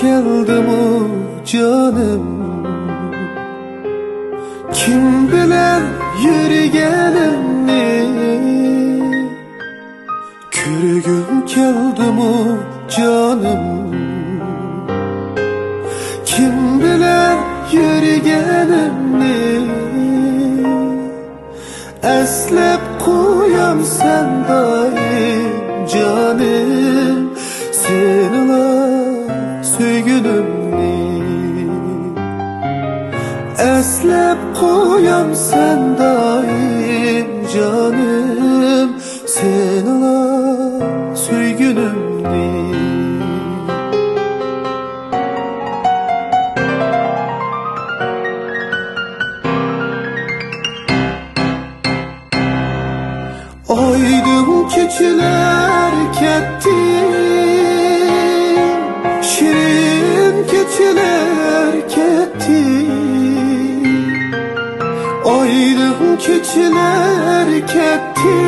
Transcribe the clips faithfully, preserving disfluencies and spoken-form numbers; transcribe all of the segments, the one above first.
كەلدىمۇ جانىم، كىم بىلەن يۈرگىنىمنى كۆرگۈم كەلدىمۇ جانىم، كىم بىلەن يۈرگىنىمنى ئەسلەپ قويامسەن دائىم جانىم، سېنىلا سۆيگۈنۈمنى. ئەسلەپ قويامسەن دائىم جانىم، سېنىلا سۆيگۈنۈمنى. ئايدىڭ كېچىلەر كەتتى، شېرىن كېچىلەر كەتتى. ئايدىڭ كېچىلەر كەتتى،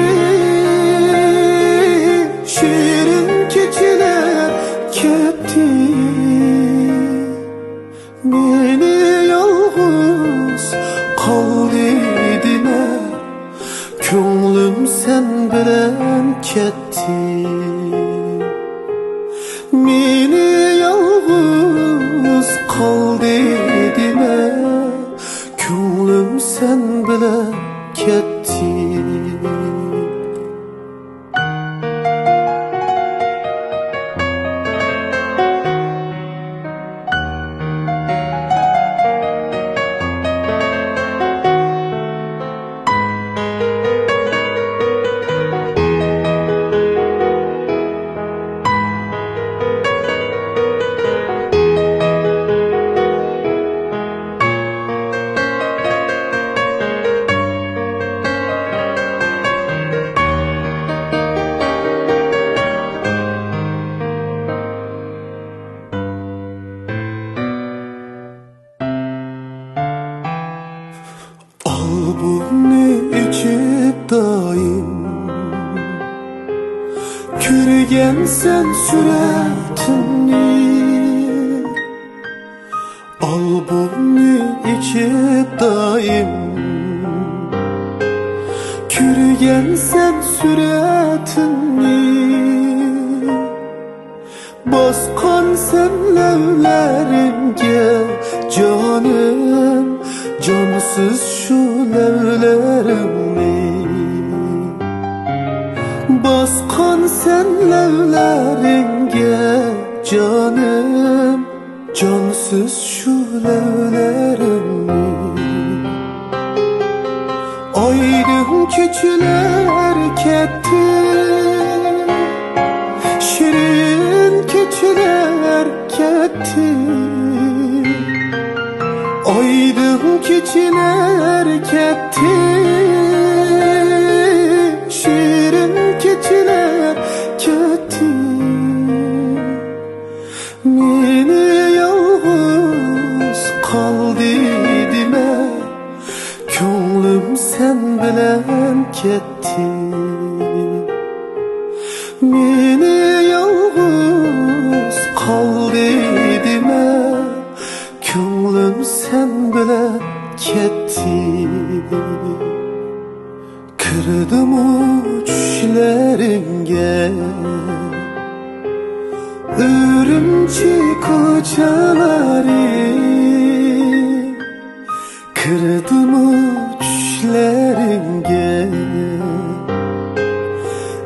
شېرىن كېچىلەر كەتتى. مېنى يالغۇز قالدى دېمە، كۆڭلۈم سەن بىلەن كەتتى. مېنى يالغۇز قالدى دېمە، كۆڭلۈم سەن بىلەن كەتتى. ئالبومنى ئېچىپ دائىم كۆرگەنسەن سۈرەتىمنى. ئالبومنى ئېچىپ دائىم كۆرگەنسەن سۈرەتىمنى. باسقانسەن لەۋلىرىمگە جانىم، جانسىز شۇ لەۋلىرىمنى. باسقانسەن لەۋلىرىمگە جانىم، جانسىز شۇ لەۋلىرىمنى. ئايدىڭ كېچىلەر كەتتى، شېرىن كېچىلەر كەتتى. ئايدىڭ كېچىلەر كەتتى، شېرىن كېچىلەر كەتتى. مېنى يالغۇز قالدى دېمە، كۆڭلۈم سەن بىلەن كەتتى. مېنى يالغۇز قالدى دېمە، كۆڭلۈم سەن بىلەن كەتتى. كىردىمۇ چۈشلىرىڭگە ئۈرۈمچى كوچىلىرى؟ كىردىمۇ چۈشلىرىڭگە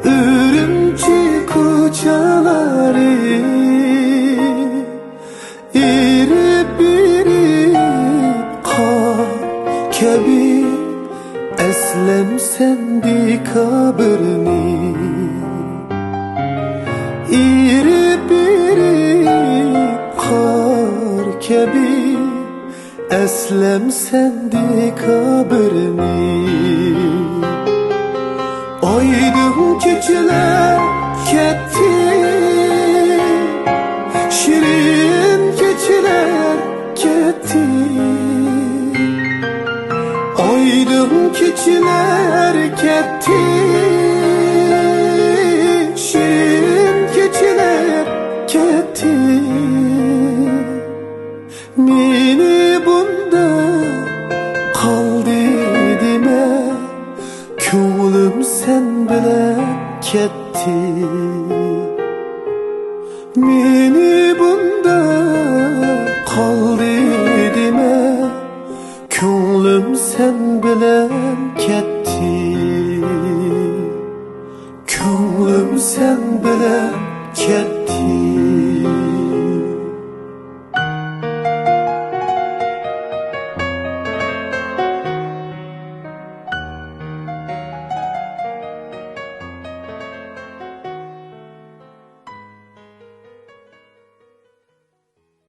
ئۈرۈمچى كوچىلىرى؟ ئېرىپ، ئېرىپ قار كەبى ئەسلەمسەن دېكابىرنى. ئېرىپ، ئېرىپ قار كەبى ئەسلەمسەن دېكابىرنى. ئايدىڭ كېچىلەر كەتتى، شېرىن كېچىلەر كەتتى. ئايدىڭ كېچىلەر كەتتى، شېرىن كېچىلەر كەتتى. كەتتى. مېنى بۇنداق قالدى دېمە، كۆڭلۈم سەن بىلەن كەتتى. كۆڭلۈم سەن بىلەن كەتتى.